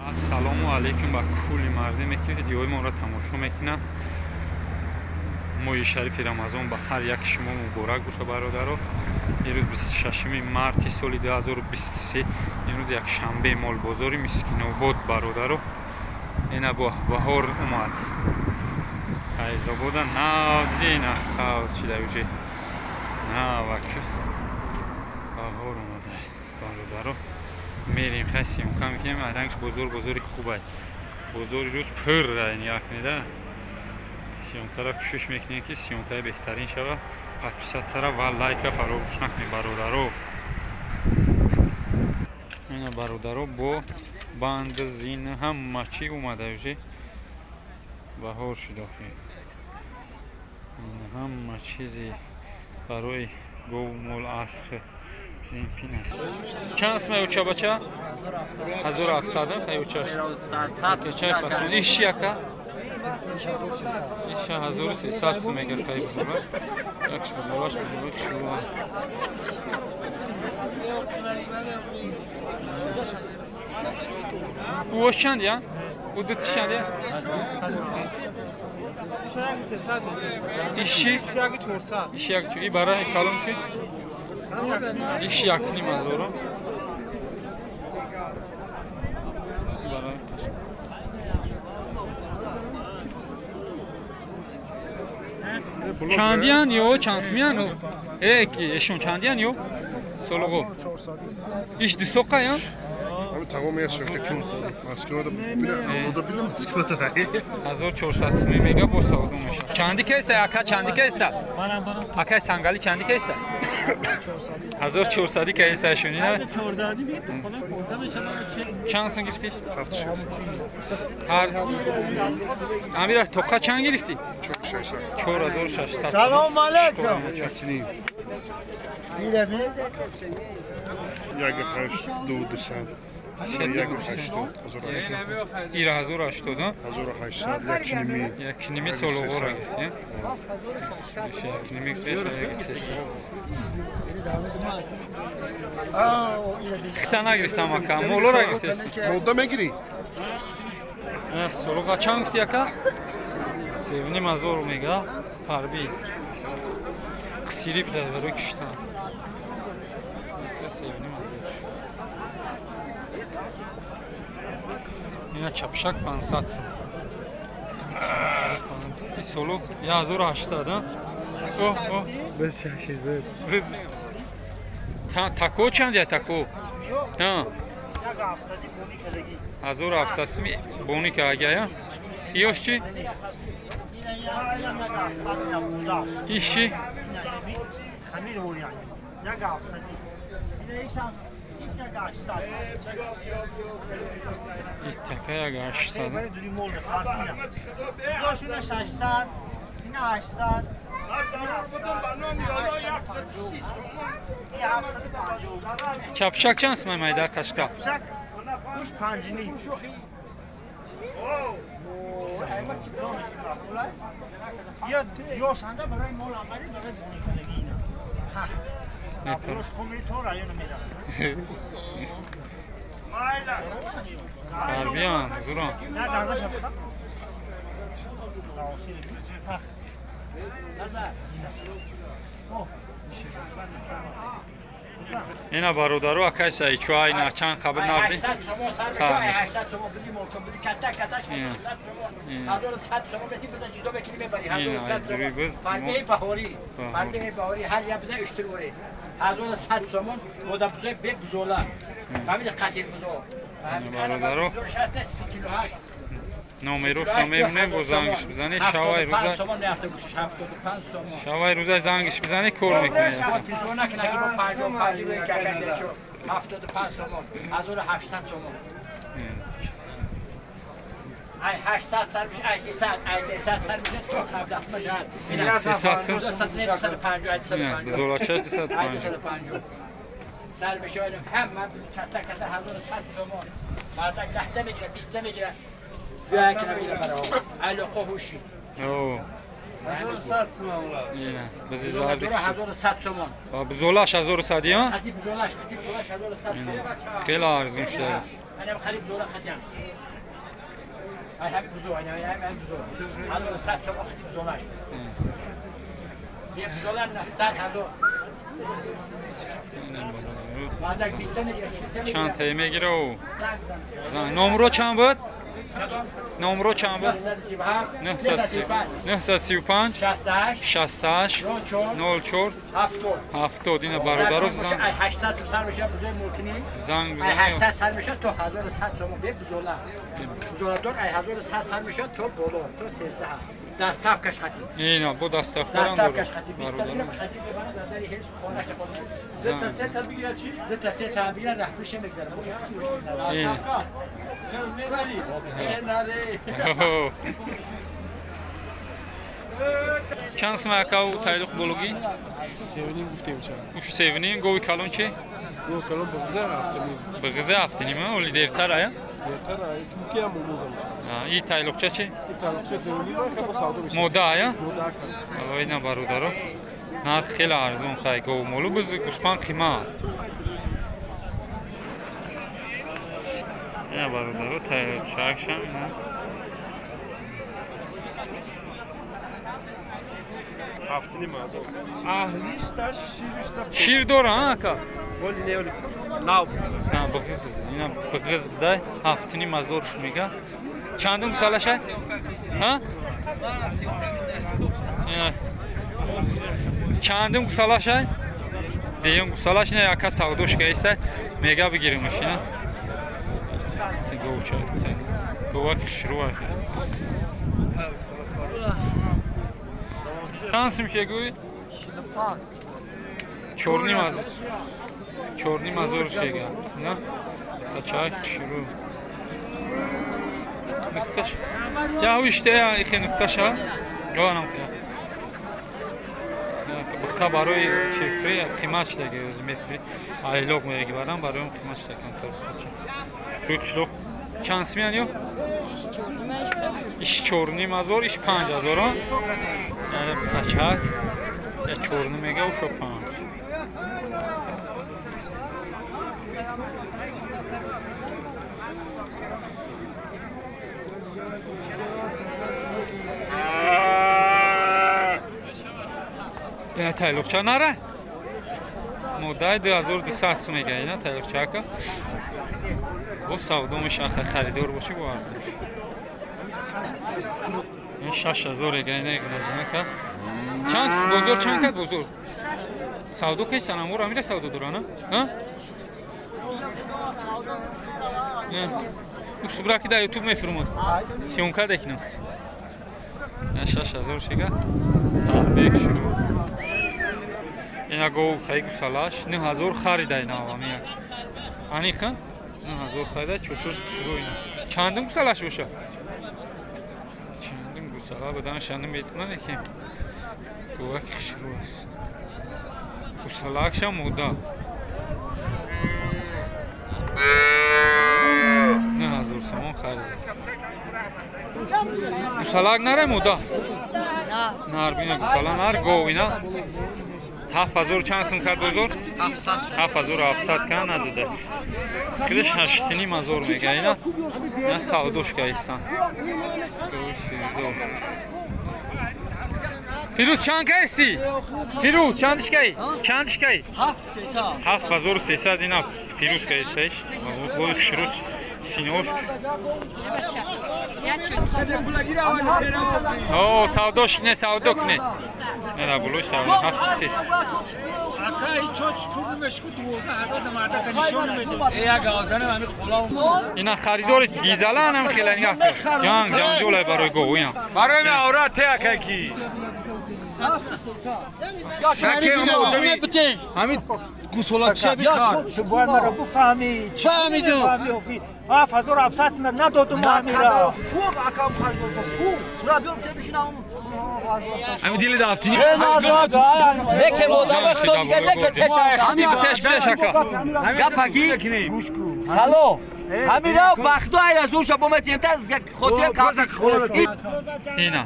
Ассалому алайкум ба кулли мардиме ки видеои моро тамошо мекунанд. Моҳи шарифи Рамазон ба ҳар яки шумо муборак боша, бародаро. Имрӯз 26 марти соли 2023, имрӯз якшанбе, молбозори Мискинобод, бародаро. Ина бо баҳор омад. Файзобода нав дидина сабз шида уже. Навак баҳор омада, бародаро. Мерем хай съёмка мекунем, рангш бозор бозори хубай. Бозори рӯз пур як неда. Съёмкара кӯшиш мекунем ки съёмкаи беҳтарин шава. Подписатсияра ва лайка фаромӯш накунед, бародаро. Ина бародаро бо банд зин ҳама чӣ омада уже. Баҳор шуд охи. Ҳама чизи барои гов, мол, асп зинпин аст. Чанд сма оча бача? 1700 хай очаш. Кечай фасон. Иш яка? Иш 1300 сум мегирад хай бузургаш. Якш бузургаш бузург шуд. Ӯ чанд я? Ӯ ду чанд я? Иши? Иши як чу. И бараи калон ши? Иш як ним ҳазоро. Чандиян ё чанд сумиян? Э ки эшон чандиян ё? Солоғо. Иш ду соқа я? Тамом яшо ки Москвада бина, бина Москвада. 1400 сум мега бо савдо меша. Чанди кайса ака, чанди кайса? Ака сангали чанди кайса? 1400 кайса шунина? Чанд сум гирифтиш? 7600. Ҳар Амира тоқа чанд гирифти? 4600. 4600. Салом алейкум. Як ҳашт ду дусад. Як ҳаштод, ҳазору ҳаштод. Ира ҳазору ҳаштод, ҳазору ҳаштсад, як ними. Як ними солоғора гирифти. Як ними гирифти, як сесад. Хита нагирифтам ака, молора гирифтест. Молда мегирӣ? Солоға чанд гуфти ака? 3,5 ҳазор мега, фарби. Қисири буда барои киштан. 3,5 ҳазор. Ина чапшак 500 сум. И соло 1800, а? О, о. Без чашид, без. Тако чанд я тако? Ҳа. 1700 сум бони ка агая? Иёш чи? Иш чи? Иш така як 800. Чапшак чанд сумай майда қашқа? Ёшанда барои мол амалӣ барои боникадагӣ ина. Фарбиян, зурам. Ина бародару акай саичу айна чанд қабр навди? 800 сомон бизи молкон бизи ката ката 800 сомон. 1100 сомон бети бизан ҷудо бекини мебари. 1100 сомон. Фарбеҳи баҳорӣ. Фарбеҳи баҳорӣ ҳар я бизан уштур оре. 1100 сомон бода бузой бе бузола. Фаҳмиди қасир бузо. Бародару 60 кило 8. Номероша мемонем, бо зангиш бизанӣ, шавай рӯза. Шавай рӯза зангиш бизанӣ, кор мекунӣ. Телефон накунӣ ки бо 55 рӯи какасе чо 75 сомон, 1800 сомон. Ай 800 сар миша, ай 300, ай 300 сар миша, то 17 миша ҳаст. 300 сум? 250, ай 250. Бузолачаш 250. 250. Сар миша ҳама биз ката ката 1100 сомон. Мардак 10 мегира, 20 мегира. Як намегира баро. Алоқа ҳуши. О. 1100 сомон. Бизи зарби. 1100 сомон. Бузолаш 1100 я? Хати бузолаш, хати бузолаш 1100 сомон. Хеле арзон шуда. انا خريب زوره ختم هاي حبيب بزو انا هاي بزو هذا 100 سوم وقت بزوناش بزولان 900,000 چند تا میگیره؟ نمره چند بود؟ نمره چند بود؟ 935 68 04 70. اینا برادرو زنگ 800 سر میشه بزرگ ملکنی زنگ بزنی 800 سر میشه تو 1100 سوم به بزولا بزولا 1100 سر میشه تو بالا تو 13 دستاف کش خطی اینا با دستاف کردن دستاف کش خطی 20 تا خطی ببره در هیچ خونش نخواد. دو تا سه تا بگیره چی؟ دو تا سه تا بگیره ره میشه میگذره. دستاف کن میبری نره. چند سم اکاو تایلق بولگی؟ 3.5 گفتیم چند. اوش 3.5 گوی کالون چی؟ گوی کالون بغزه 7.5. بغزه 7.5 ولی دیرتر آیا؟ دیرتر آیا کم کم موموزم. این تایلقچه چی؟ این تایلقچه 2.5 که با ساده میشه. مودا آیا؟ مودا. اینا برادرو نرخ خیلی ارزون خای گو مولو بز گوسپند قیمت. اینا برادرو تایلقچه اکشم اینا. 7.5 اهلیش تا شیرش تا شیر داره ها اکا؟ ولی نه ولی ناو نه بغز اینا بغز بده 7.5 میگه. چندم سالشه؟ ها؟ چندم سالشه؟ دیگه سالش نه اکا سودوش گیسته میگه بگیریمش اینا. گوچه گوک شروع چند میشه گوی؟ 4.5 هزار شیگه نه؟ خچاک شروع نقطش یا هو اشته یا ایخی نقطش ها گوانم که بقا برای چفری قیمت شده از مفری ایلوق میگه برام برای اون قیمت شده کن تا خچا روی خشلوق چند سمیان یو؟ ایش 4.5 هزار ایش 5 هزار ها؟ یعنی قچک یا 4.5 میگه و شو 5. اینا تایلوقچه نره؟ مدای 2200 میگه اینا تایلوقچه که با سودا میشه خریدار باشی با ارزش. این 6000 میگه اینا نزدیک که چند بازار چند کد بازار سودا کی سنمور امیر سودا داره نه؟ ها؟ نه سوبرا که در یوتیوب میفرمود سیونکا دکنم. 6000 شیگه فربک شروع. اینا گو خیلی گوسالاش 9000 خریده اینا آمیه. انیخن 9000 خریده چوچوش شروع اینا. چندم گوسالاش باشه؟ چندم گوسالا بدن شندم میتونه که گوک شروع است. گوسالاکش مودا 9000 سومان خریده. گوسالاک نره مودا؟ نر بینه گوسالا نر گو اینا 7000 چند سم کرد بزرگ؟ 7700 کن نداده. خودش 8.5 میگه اینا. نه سودوش گیسن. فیروز چند کیسی؟ فیروز چندش کی؟ چندش کی؟ 7300. 7300 اینا فیروز کیسش. بوی شروع سینوش. او سودوش نه سودوک نه. نه بلوی سودا 7300. اینا خریدار گیزلان هم خیلی نگاه کن. جنگ جنگ جولای برای گو اینا. برای من اورا ته کی. همین گوساله چه بیخواد؟ تو باید مرا بفهمی. فهمیدم. 7700 ندادم امیرا. خوب اکام خریدم خوب. را بیام که بشینم. همین دیل دافتینی. لکه مادام خدا دیگه لکه تشای همین تش اکا. گپکی. سلام. همیرا بختو ای از اون شب اومد تا خاطر کاز اینا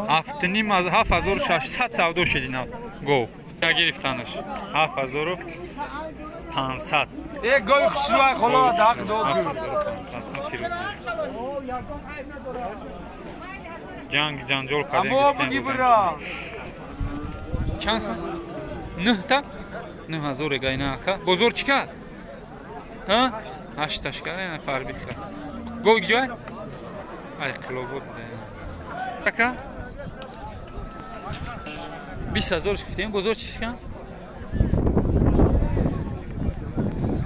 7.5 7600 سودا شد اینا گو گرفتنش 7500. Э гови хушрӯ хола дақ дод. 7500 сум фирӯз. Ҷанг ҷанҷол кардем. Амо буги бира. Чанд сум? 9 та? 9000 ega ина ака. Бозор чӣ кард? Ҳа? 8 таш кард, ина фарби кард. Гови ҷой? Ай қилобод буда. Ака? 20000 гуфтем, бозор чӣ кард?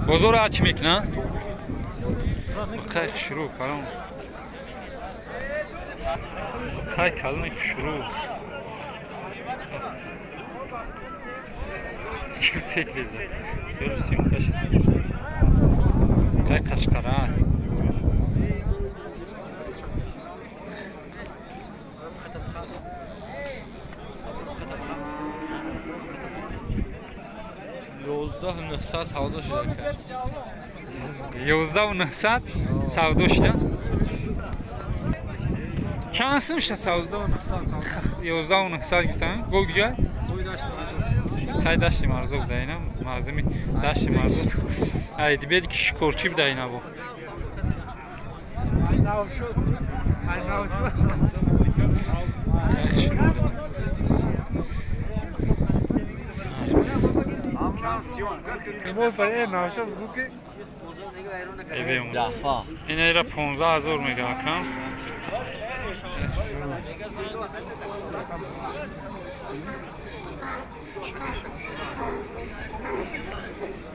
Бозор чӣ мекунад? Қай хушрӯ калон. Қай калони хушрӯ. Чӣ секреза? Ёрсим каш. Қай қашқара. Ёздаҳ нӯҳсад савдо шуда. 11900 савдо шуда. Чанд сум шуда савдо? 11900 гуфтам. Гол ҷой? Хай дашти марзо буда ина, мардуми дашти марзо. Ай дибед ки шикорчӣ буда ина бо. Ина ира 15000 мега акам.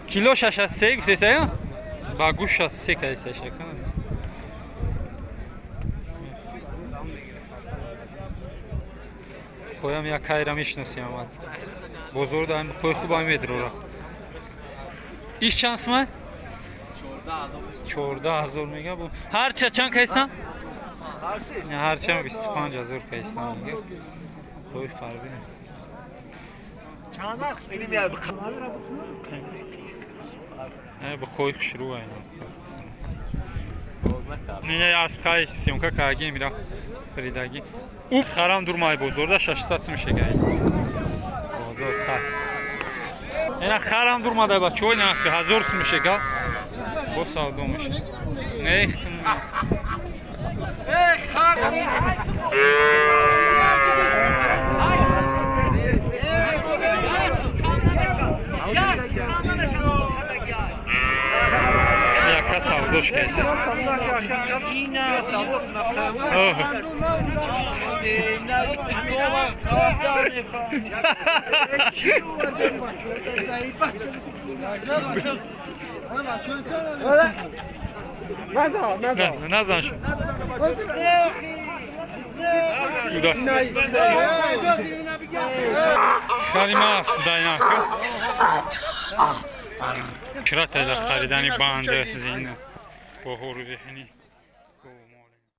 Кило 63 гуфтесая? Ба гӯш 63 кардесая шака. Хоям як кайра мешиносем амад. Бозор да қой хуб ам медрора. Иш чанд сум? 14000 мега бу. Ҳарча чанд кайсан? Ҳарча 25000 кайсан мега. Қой фарби. Не бо қой хушрӯ айна. Не асп қай съёмка карги мира харидаги. У харам дурмай бозорда 600 сум шегай. Бозор хар. Ина харам дурмадай бачо ина 1000 сум шега. Бо савдо меша. Не ихтум. Э хар. Яка савдош кайса. Назан шо. Харима аст дайнака. Чира тайда харидани банда зина. Бо ҳору зеҳни.